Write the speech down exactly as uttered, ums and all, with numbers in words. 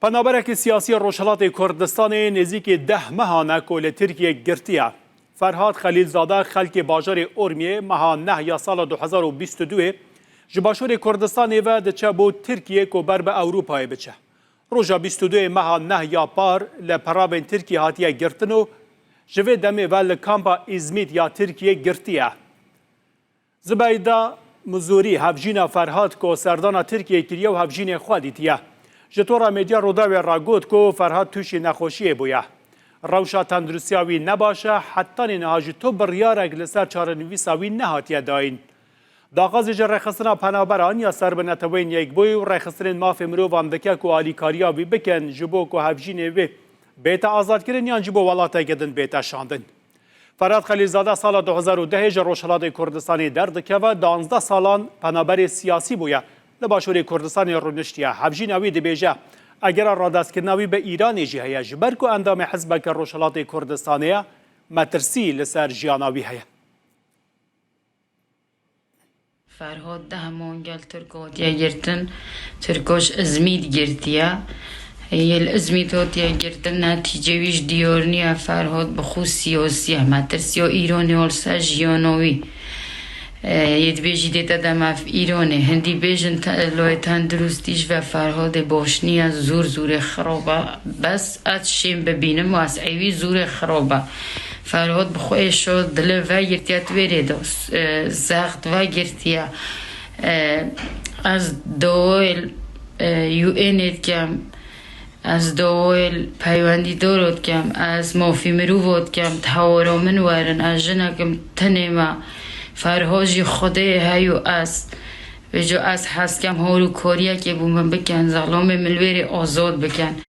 Penaberekî siyasî ya Rojhilatê Kurdistanê nêzîkî deh mehan e ku li Tirkiyê girtî ye. Ferhad Xelîlzade xelkê bajarê Urmiyê meha neh ya sala du hezar û bîst û duyê ji başûrê Kurdistanê ve diçe bo Tirkiyê ku ber bi Ewropayê biçe. Roja bîst û duyê meha neh ya par li peravên Tirkiyê hatiye girtin û ji vê demê ve li kampa Îzmît ya Tirkiyê girtî ye. Zibeyda Muzûrî hevjîna Ferhad ku serdana Tirkiyê kiriye û hevjînê xwe dîtiye, ji Tora Medya Rûdawê re got ku Ferhad tûşî nexweşiyê bûye. Rewşa tenduristiya wî ne baş e, hetanî niha jî tu biryarek li ser çarenivîsa wî nehatiye dayîn. Daxwazê ji Rêxistina Penaberan ya ser bi Neteweyên Yekbûyî û Rêxistinên Mafê Mirovan dike ku alîkariya wî bikin ji bo ku hevjînê wê bête azadkirin yan jî bo welateke din bête şandin. Ferhad Xelîlzade sala du hezar û dehê ji Rojhilatê Kurdistanê derdikeve, duwazdeh salan penaberê siyasî bûye. Li Başûrê Kurdistanê rûniştiye. Hevjîna wî dibêje, egera radestkirina wî bi Îranê jî heye, ji ber ku endamê hizbeke Rojhilatê Kurdistanê ye, metirsî li ser jiyana wî heye. Ferhad deh mangel Tirk hatiye girtin. Tirko ji Izmît girtiye. Yê li Izmît hatiye girtin, netîce wî ji diyar niye. Ferhad bi xwe siyasî ye. Metirsiya Îranê hol ser jiyana wî. E, yê dibêjî dê te deme ev Îranê. Hindî bêjin te, layê tenduristî ji ve Ferhadê baş niye, zûr zûrê xirab e. Bes ez şên bibînim û ez êwî zûrê xirab e. Ferhad bi xwe êşo dilê vegirtiye, tu wê rê de, e, zext vegirtiye. E, ez dawayê, e, U N ê dikem, ez dawayê peywendîdaro dikem, ez mafî mirova dikem, di hawara min werin, ez jinekim tenê me. Ferhad jî Xwedê heye û ez. Vêca ez hez dikem harûkariyekê bo min bikin, zelamê min li wê rê azad bikin.